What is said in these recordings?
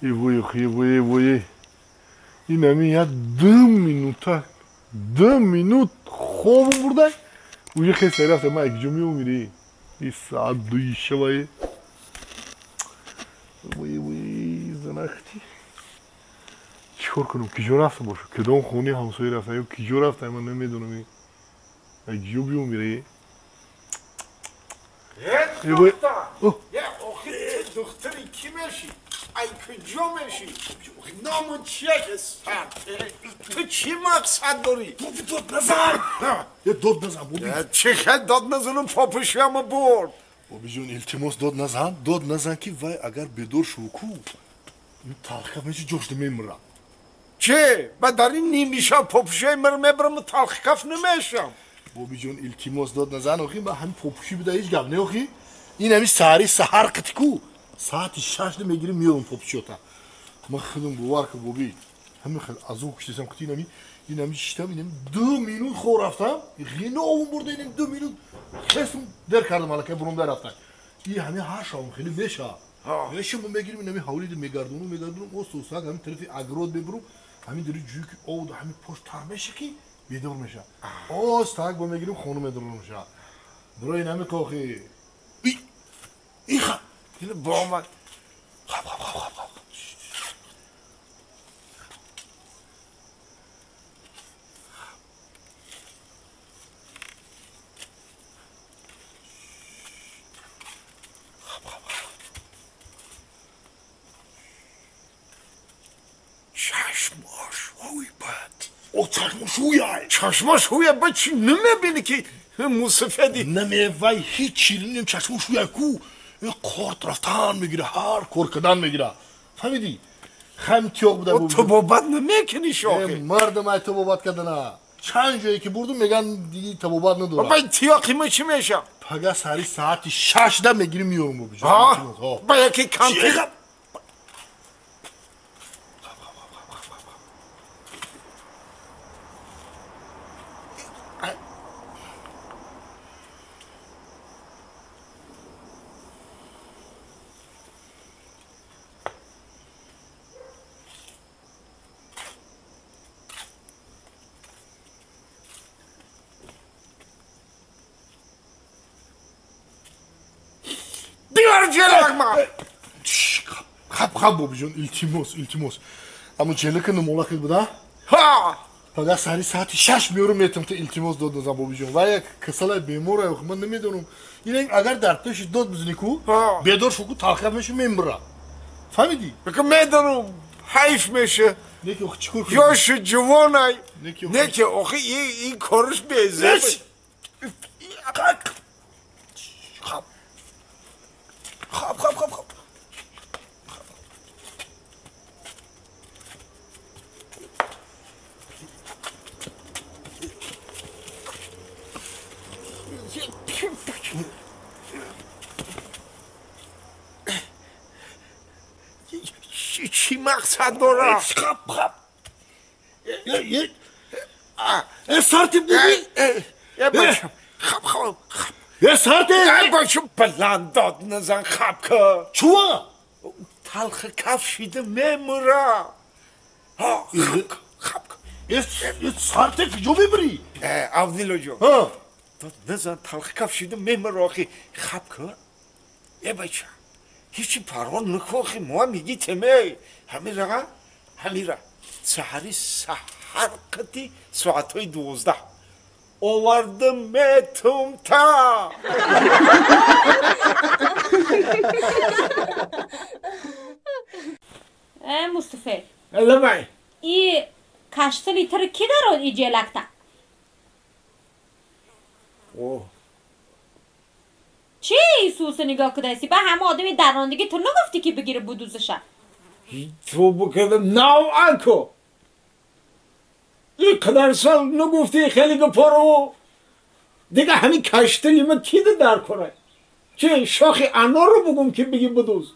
Ивой, ивой, ивой. Инами я 2 минута, 2 минут хобам бурдай. Уже хеста рафта, ма якҷо меомири. И саат 2-и шавае. Вой, вой, занахти. Чикор кунам? Киҷо рафта боша? Кадом хонаи ҳамсоя рафта ё киҷо рафта, ман намедонам. Якҷо биомири. Ивой. Духтари кӣ мешӣ? Ай куҷо мешӣ? Ному чия ки ту чӣ мақсад дорӣ? Боби, дод назан! Е, дод назан, боби. Чӣ хел дод назанам, попушиама бурд. Бобиҷон, илтимос, дод назан, дод назан, ки вай агар бедор шув ку, талхикаф меши, ҷошда мемирам. Чӣ? Ба дар ин нимишаб попушиаи мара мебараму талхикаф намешам. Бобиҷон, илтимос, дод назан, охи, ба ҳамин попушӣ буда ҳеҷ гап не, охи. Ин ҳами саҳари саҳар қити ку, саати 6 мегирим, меёрам попушиёта. Ман худам, бовар кун, боби, ҳамин хел азоб киштесам, қити инами шиштам, инами 2 минут хоб рафтам, ғиновум бурда, инами 2 минут хестум, дер кардам, аллакай бурумда рафтам. И ҳами ҳар шавам хеле меша. Меша, мо мегирим, инами ҳавлида мегардонум, мегардонум, ососак ҳамин тарафи огород мебурум, ҳамин дари ҷӯе ки об ҳамин пош тар меша, ки бедор меша. Остак бо мегирим, хона медорам ша. Барои инами кохи. Иха! Бо омад. Хаб, хаб, хаб, хаб, хаб. Чашмош ҳуй бад. О, чашмош ҳуяй. Чашмош ҳуя, ба чӣ намебинӣ ки мусафеди? Намевай, ҳеҷ чири, чашмош ҳуяй ку. Корт рафтан мегира, ҳар кор кардан мегира. Фаҳмидӣ? Хам тиёқ буда. Табобат намекунӣ, шохи? Мардам, ай табобат кардана. Чанд ҷое ки бурдум, меган диги табобат надорам. Ба тиёқи ма чӣ меша? Пага сари саати 6-да мегирим, меёрам, бобиҷон. Ба яки кампир. Дивар ҷелакма. Хаб, хаб, бобиҷон, илтимос, илтимос. Аммо ҷелака намолақид буда? Ҳа. Пага сари саати 6 меёрам, метам, та илтимос, дод назан, бобиҷон. Вай як касалай, беморай, ман намедонам. Ин агар дар пеши дод бизани ку, бедор шу ку, талхият меша, мемира. Фаҳмидӣ? Бика, медонам, ҳайф меша. Неки охи чӣ кор кунем? Ёшу ҷувонай. Неки охи ин кориш безеб. Хаб. Хаб, хаб, хаб, хаб. Чӣ мақсад дорам? Хаб, хаб. Э, сарти, буби. Э, бачам, хаб, хаб, хаб. Э, сарти. Э, бачам, баланд дод назан, хаб ка. Чуа? Талхи каф шида мемура. Хаб, хаб. Э, сарти, куҷо мебарӣ? Э, Авдило ҷон. Дод назан, талхи каф шида мемура, охи хаб ка. Э, бачам, ҳечи парво накохи, мо миги теме. Ҳамираға, ҳамира. Саҳари саҳар қати соатҳои 12 овардам, метум та. Э, Мустафе. Лабай. И каштали тара ки дарод и ҷелакта? О. Чӣ Исуса нигоҳ кудаси? Ба ҳама одами даррондагӣ ту нагуфтӣ, ки бигира будузаша? Тобу кардам, нав анко. Ин қадар сол нагуфтӣ, хеле гапоро. Дига ҳамин каштали ма кида дар кора? Чи шохи анорро бугум, ки биги будуз?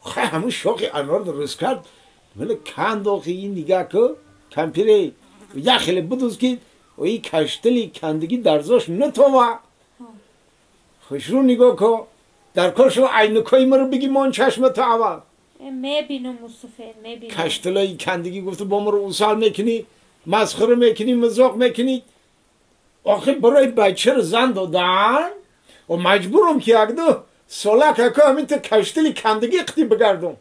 Хай, ҳамин шохи анор дуруст кард. Мана канд, охи ин нигаҳ ку, кампире як хеле будуз, ки и каштали кандагӣ дарзош натова. Хушрӯ нигоҳ ку. Дар кор шумо айнакҳои маро биги, мон чашмато аввал. Мебинам мусафед мебинам. Кашталои кандагӣ гуфта бо маро усал мекунӣ, масхара мекунӣ, мазоқ мекунӣ. Охир барои бачаро зан додан ва маҷбурам ки якду сола кака ҳамин та каштали кандагӣ қити бигардам.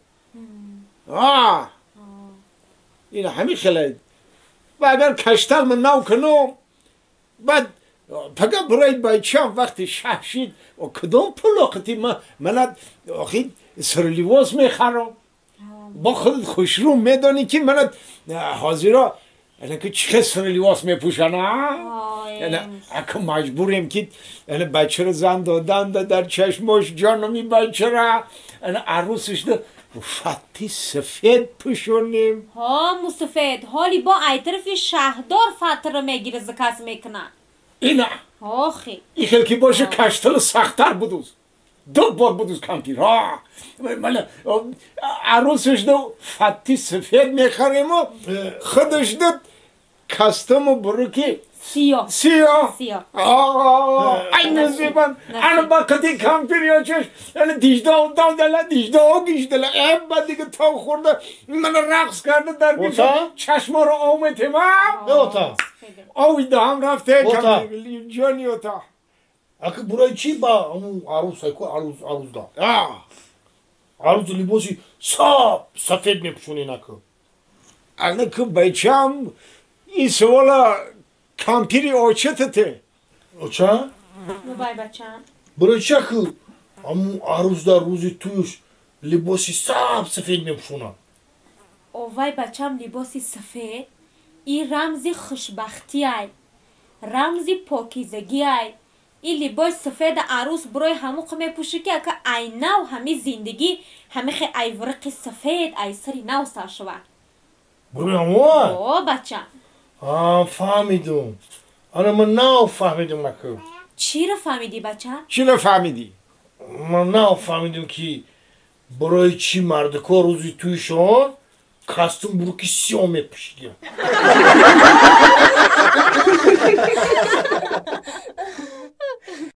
Ин ҳамин хеле. Ва агар каштал ман нав кунам, баъд пага барои бачаам вақти шаҳ шид, кадом пуло қити мана охир сарливос мехарам. Бо худат хушрӯ медонӣ ки мана ҳозиро ки чӣ хел сарливос мепӯшанд. Ака маҷбурем ки бачаро зан додан дар чашмош ҷонами бачара арӯсашда фати сафед пӯшонем. Ҳо мусафед, ҳоли бо айтарафи шаҳдор фатро мегира заказ мекунад. Ина охи ин хел ки боша каштало сахттар будуз. Ду бор будуз кампир. Мана арӯсашда фати сафед мехарему худашда кастому буруки сиёҳ. Сиёҳ. Сиёҳ. Ай насибан. Ана ба қити кампир ёчаш ана дижда дала дижда гиждала ба дига тов хӯрда мана рақс карда дар чашморо омедем. Ота. Ови даҳам рафте ҷони ота. Аки бураи чӣ ба арӯс айку арӯс арӯсда? Арӯс либоси сап сафед мепӯшонен аку. Ана ку бачам ин савола кампири очатате. Оча? Мубай бачам. Барои чӣ аку аму арӯсда рӯзи туюш либоси сап сафед мепӯшонад? Овай бачам, либоси сафед ин рамзи хушбахтиай, рамзи покизагиай. Ин либоси сафеда арӯс барои ҳамуқ мепӯшӣ ки ака ай нав ҳами зиндагӣ ҳамихе ай варақи сафед ай сари нав сар шавад. Барои ҳамоа? О бачам. Фаҳмидум. Ана ман нав фаҳмидум аку. Чиро фаҳмидӣ бачам? Чиро фаҳмидӣ? Ман нав фаҳмидум ки барои чӣ мардико рӯзи туйшон костюм буруки сиёҳ мепӯшидиям.